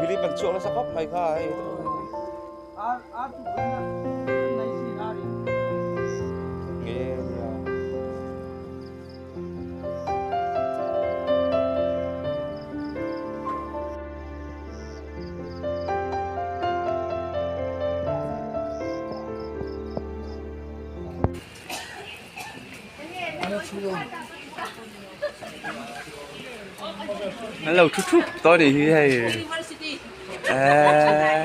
Philip an chuak nasa khawp mai kha hei. Nge nia. An lo thu thup tawh a nih hi hei eee.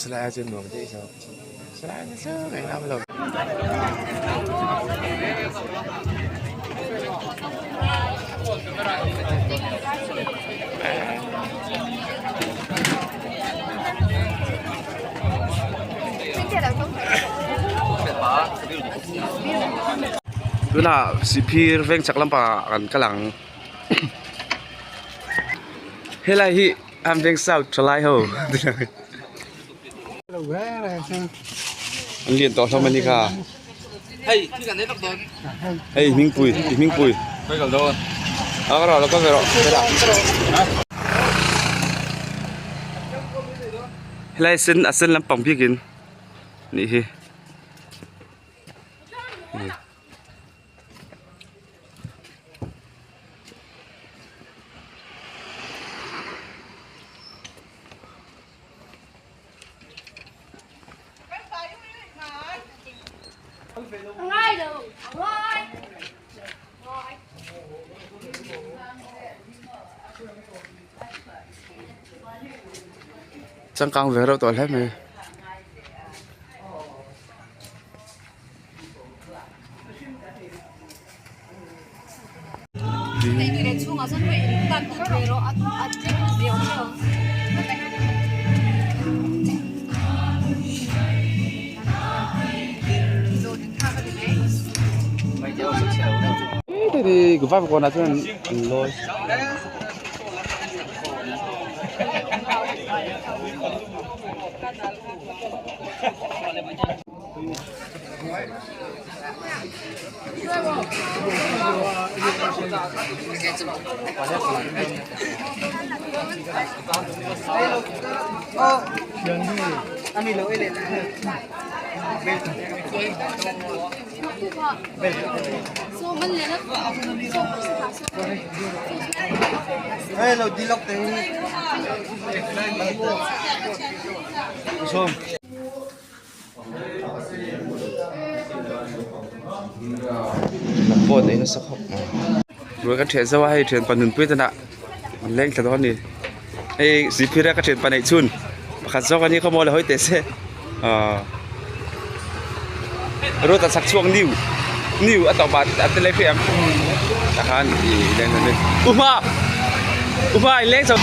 Sala trên đường đi sao Sala nó sớm ngày năm rồi Tunah Sihphir veng chak lampangah kan kal ang helai hi an veng south thalai ho an lian tawh hlawm a ni kha hei hmingpui i hmingpui. A ka rawh lo ka ve rawh helai sen a sen lampang bikin nih hi. Changkang ve reuh tawh hle mai. Vai kawnah chuan an lawi. Lam pawh nei nasa khawp mai ruai ka ṭhian zauh a hei ṭhianpa nunpui te nah an leng thla dawn a ni hei zirphir a ka ṭhianpa neih chhun pakhat zawk a ni khaw maw le hawi teh se ahh road a chhak chhuak new new a tawp ah a ti lai hriat ang tah khan ih leng dawn a ni u hma u hma in leng chho.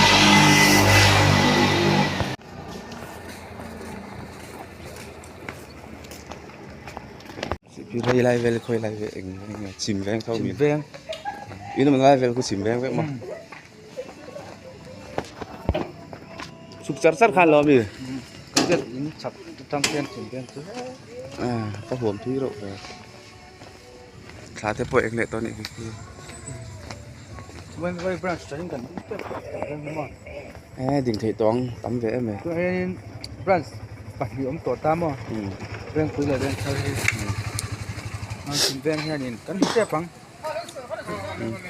Hei lai vel khawi lai vel eng eng nge chim veng tho mi veng in awm lai vel khu chim veng vek maw chhuk char char khan lo ami ka huam thui reuh ve thla te pawh eng leh tawh a nih hi e ding theih tawh ang tam ve em e branch pahnih awm tawh ta maw vengpui leh vengthar hi chhim veng hianin kan hmu tep ang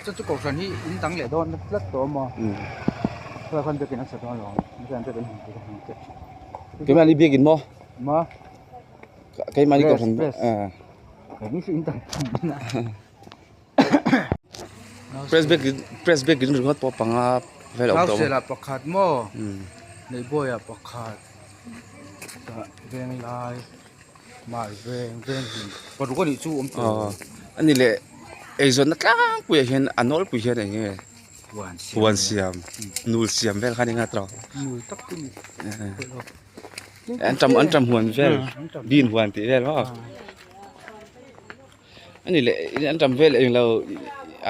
chu chu kohhran hi in dang leh dawn tlat tawh maw helai khan biakin an sa dawn lo ang keimahni biakin maw maw keimahni kohhran press bag in ringawt pawh panga vel a awm tawh Nausela pakhat maw Neihbawiah pakhat tah Venglai Mai veng Venghmun paruk a nih chu awm tawh a ni leh eizawnna tlangpuiah hian a nawlpui hian eng nge huan siam nul siam vel kha a ni ngat rawh nul tak chu ni an tam an tam huan vel bean huan tih vel maw. A ni leh an tam vel eng lo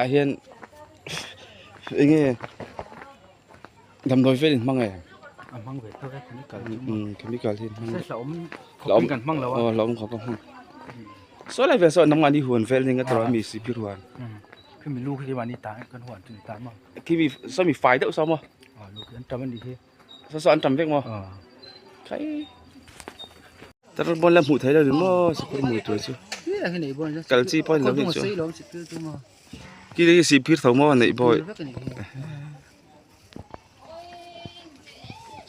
ah hian eng nge damdawi vel in hmang em a hmang ve tho e chemical umm chemical hi an hmang hlauhawm khawpin kan hmang lo a aw hlauhawm khawp a hmang saw lai vel saw nangmahni huan vel ning a tawrh a mi sihphir huan khimi lu khi keimahni tah kan huan chu ni ta maw khimi saw mi fai deuh saw maw aw lu khi an tam a nih hi saw saw an tam vek maw khai. Tar bawn la hmuh theih lo ni maw sikul hmuh tur chu kal chi pawh a ni lo nih chu khi hi sihphir tho maw neih bawi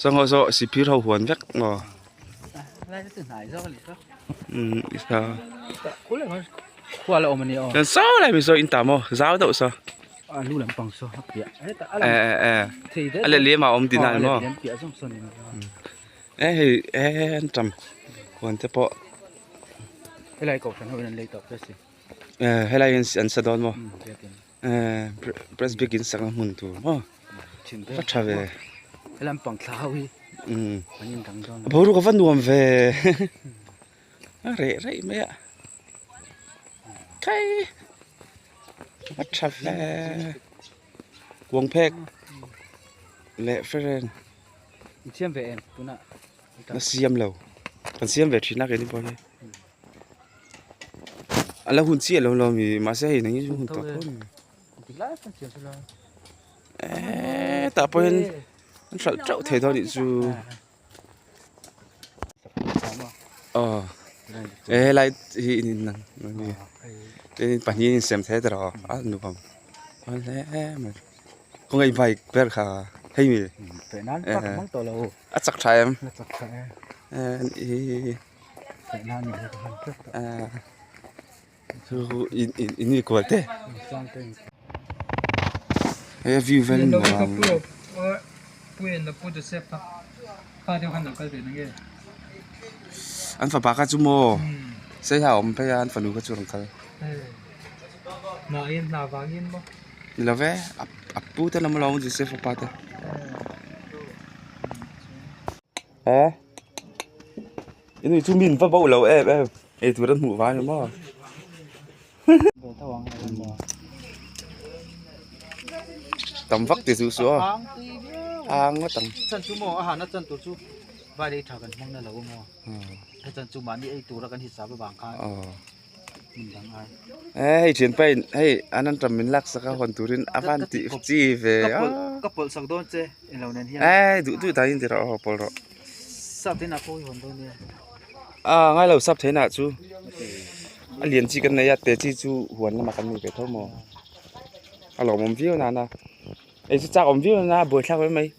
sangha saw sihphir ho huan vek maw umm chuan saw lai mi saw in tah maw zau deuh saw eh eh a lehliam ah a awm tihna a ni maw. E hei e an tam huan te pawh helai kohhran ho in an lei tawh te si e helai hian an sa dawn maw e press bik in sakna hmun tur maw a tha ve helam pang thla ho hi an in dang dawn a boruak a va nuam ve a reh raih mai a khai a tha ve kuang phek leh feren. I siam ve em tunah na siam lo kan siam ve thin a keini pawh hi a la hun chiah lo lo mi mahse hei nang hi chu hun tawh tho a ni. Eee tah pawh hian an hralh teuh thei dawn anih chu aw he helai hi in in ang ani tin pahnih in insem thei tawh a nuam a hle mai khawnge i bike ber kha hei mi a chak tha em eee. Chu in in in ni kual te he view vel nuam an fapa kha chu maw seiha a awm phei a an fanu kha chu a rawn kal ni lo ve a pu te lam a lo awm Joseph a pa te eh. Inui chu min va bo lo em em ei tur an hmuh vang ni maw. Tam vak ti chu chu aw. Ang ngawt ang. Chan chu maw a hana chan tur chu vai lei tha kan hmang na lo maw. He chan chu mahni ei tura kan hisap avang khan min dang ai. Eh hei thian pa in hei an an tam min lak sak a hawn turin a van tih chi ve a. Ka pawlh sak dawn che eng lo nen hian. Eh duh duh dan in ti rawh aw pawlh rawh. Sap theihna pawh hi hawn dawn nia. A ngai lo sap theihna chu a lian chi kan nei a te chi chu huan lamah kan nei ve tho maw a lawmawm viau nana ei chu chak awm viau nana a buaithlak mai mai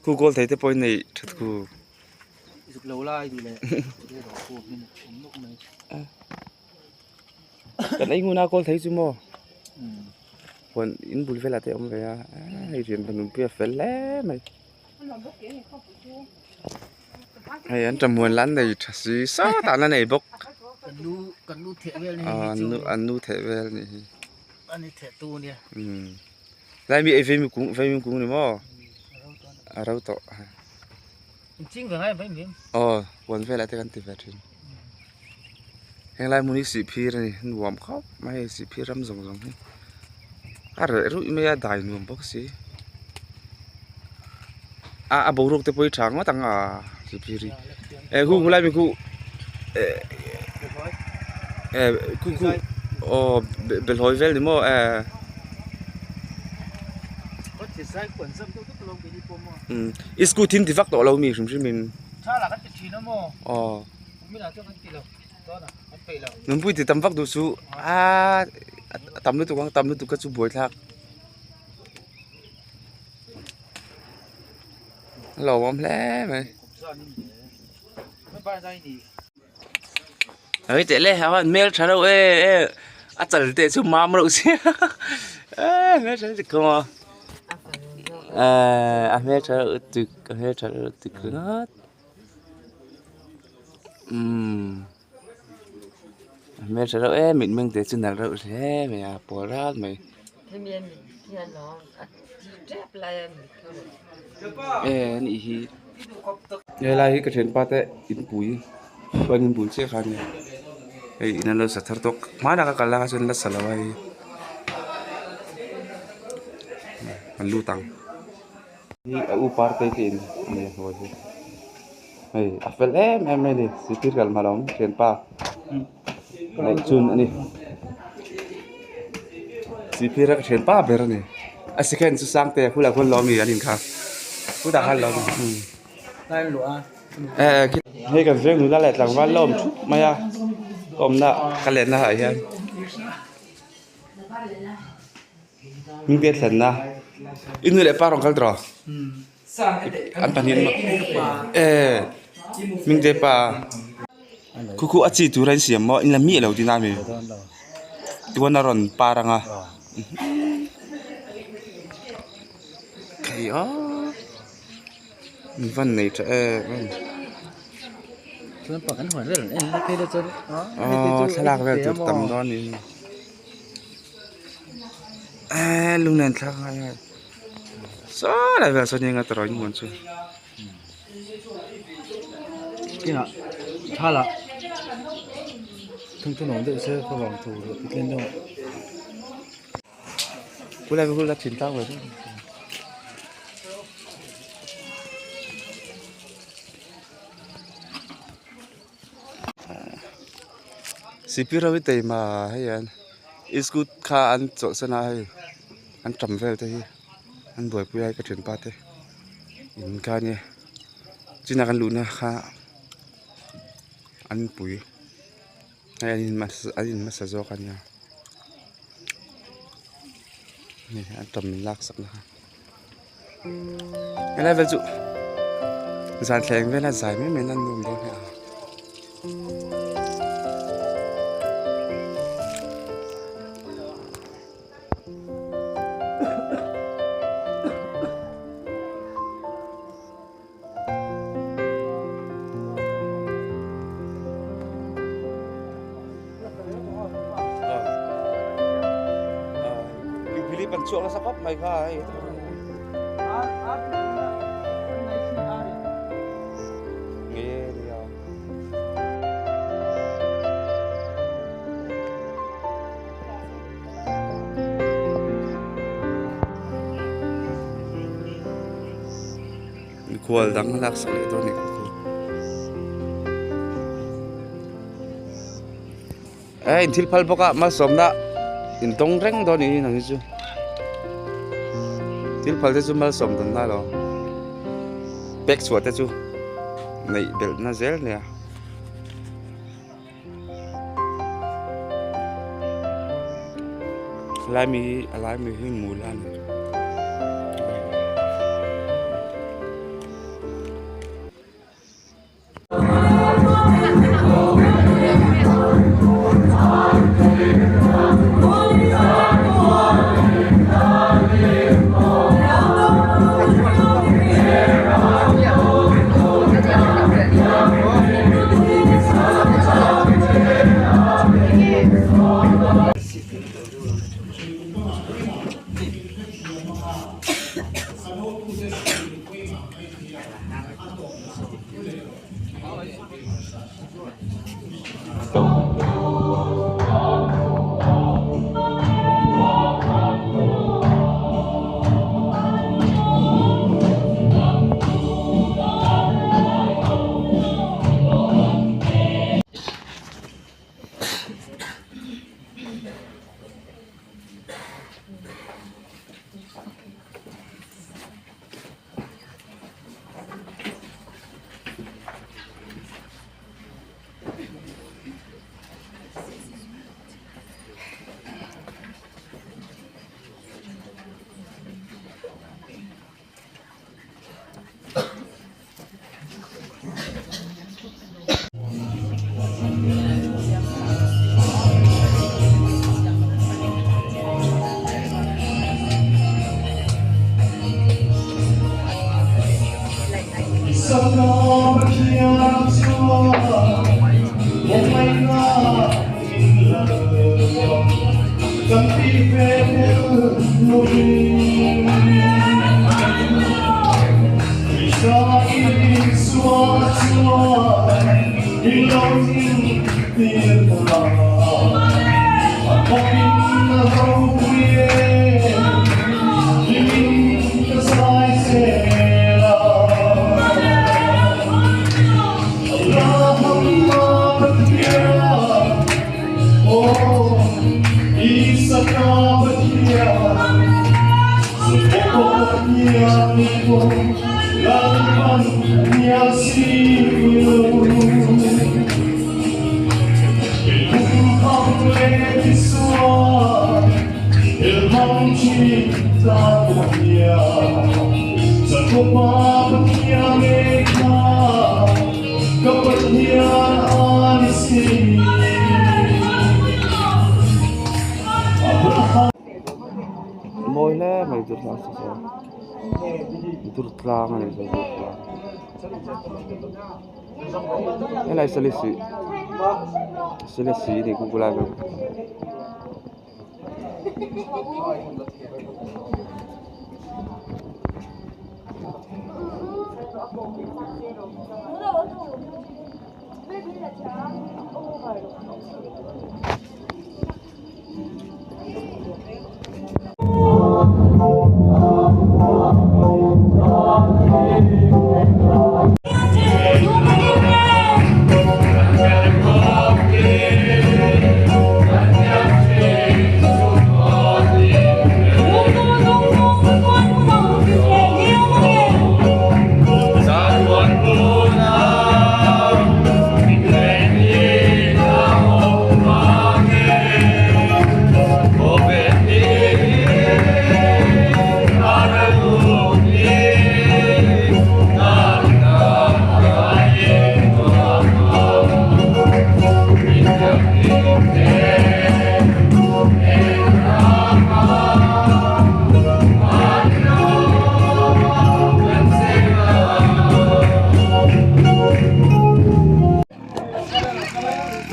khu kawl thei te pawh in nei that khu. Zuk lo lai duh leh rawh khu hmin awm nawk mai. Kan ei hmun a kawl thei chu maw huan in bul velah te a awm ve a hei rian pa nunpui a fel hle mai. Hei an ṭahmuan la an nei ṭha si sawtah an la nei bawk an nu theh vel a nih hi tlai mi ei vaimim kung vaimim kung a ni maw a ro tawh aw huan velah te kan ti ve ṭhin heng lai hmun hi sihphir a ni nuam khawp mai a sihphir ram zawng zawng hi a reh ruih mai a dai nuam bawk si a a boruak te pawh hi tha ngawt ang a sihphir hi eh khu khulai mi khu eh eh khu khu aw behlawi vel ni maw eh umm i scooty in ti vak tawh lo mi hrim hrim in aw. Nunpui ti tam vak duh chu aaa a tam lutuk ang tam lutuk kha chu buai thlak a lo awm hle mai hei teh le a hmel tha reuh e e a chal te chu mam reuh sia e hmel tha lutuk kha maw a hmel tha reuh lutuk a hmel tha reuh lutuk ringawt. Umm a hmeltha reuh em mitmeng te chu nalh reuh hle mai a pawl ral mai e anih hi helai hi ka thianpa te inpui an inbul chiah kha ania hei in an lo sa thar tawk hmanah ka kal lai kha chuan an la sa lo a hei an lut ang. Hi a u parte te in a ni a hnuai hi hei a fel em em mai a ni zirtir kal hma lo awm thianpa neih chun a ni zirtir a ka thianpa ber a ni a second chu sangte a bulah khuan lo ami an inkha chutah khan lo ami eh hei kan veng nula leh tlangval la awm thup mai a ka awmna ka lenna ah hian. Hmingte thlenna i nu leh pa rawn kal tawh an pahnih eh hmingte pa khu khu a chi tur a insiam maw in la miah lo tihna ami tuan a rawn par ang a thei aw van nei tha em em aw thlalak vel tur tam dawn a ni. Eee lunglen thlak ngai ngai saw lai vel sawn eng a tawrh in huan chu kinah thala thung thunawm deuh se ka vang tur ti tlem deuh kulai hul a thin tlang ve deuh Sipir ho hi teima hei an. Iskut kha an chawlhsan a hei an tam vel te hi an buaipui a hei ka thianpa te in kha ania china kan luhna kha an pui hei an in an in hmasa zawk ania hei an tam min lak sak na kha helai vel chu zan thleng vel a zai mai mai nan nuam dawn hei a. Philip an chhuak nasa khawp mai kha hei. Nge nia. Mikhual dang a laksak leh dawn a ni eh in thil phal bawk a malsawmna in tawng reng dawn niin ang hi chu thil phal te chu malsawm dawn na lo pek chhuah te chu neih belh na zel nia. Lai mi hi a lai mi hi mul a ni. Mawi hle mai chu tlang chu saw dur tlang a ni saw dur tlang helai selesih selesih a nih khu khulai vel.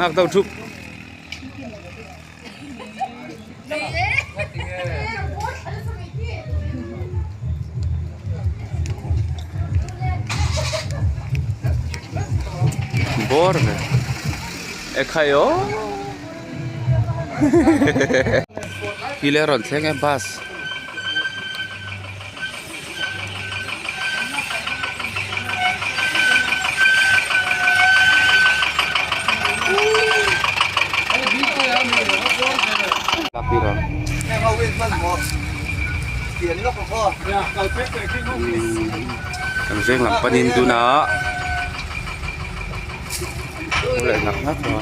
Nghak deuh thup. Bawr ve. Ekhai aw. Kile rawn thleng e bus. Kan veng lam panin tunah leh nak nak a.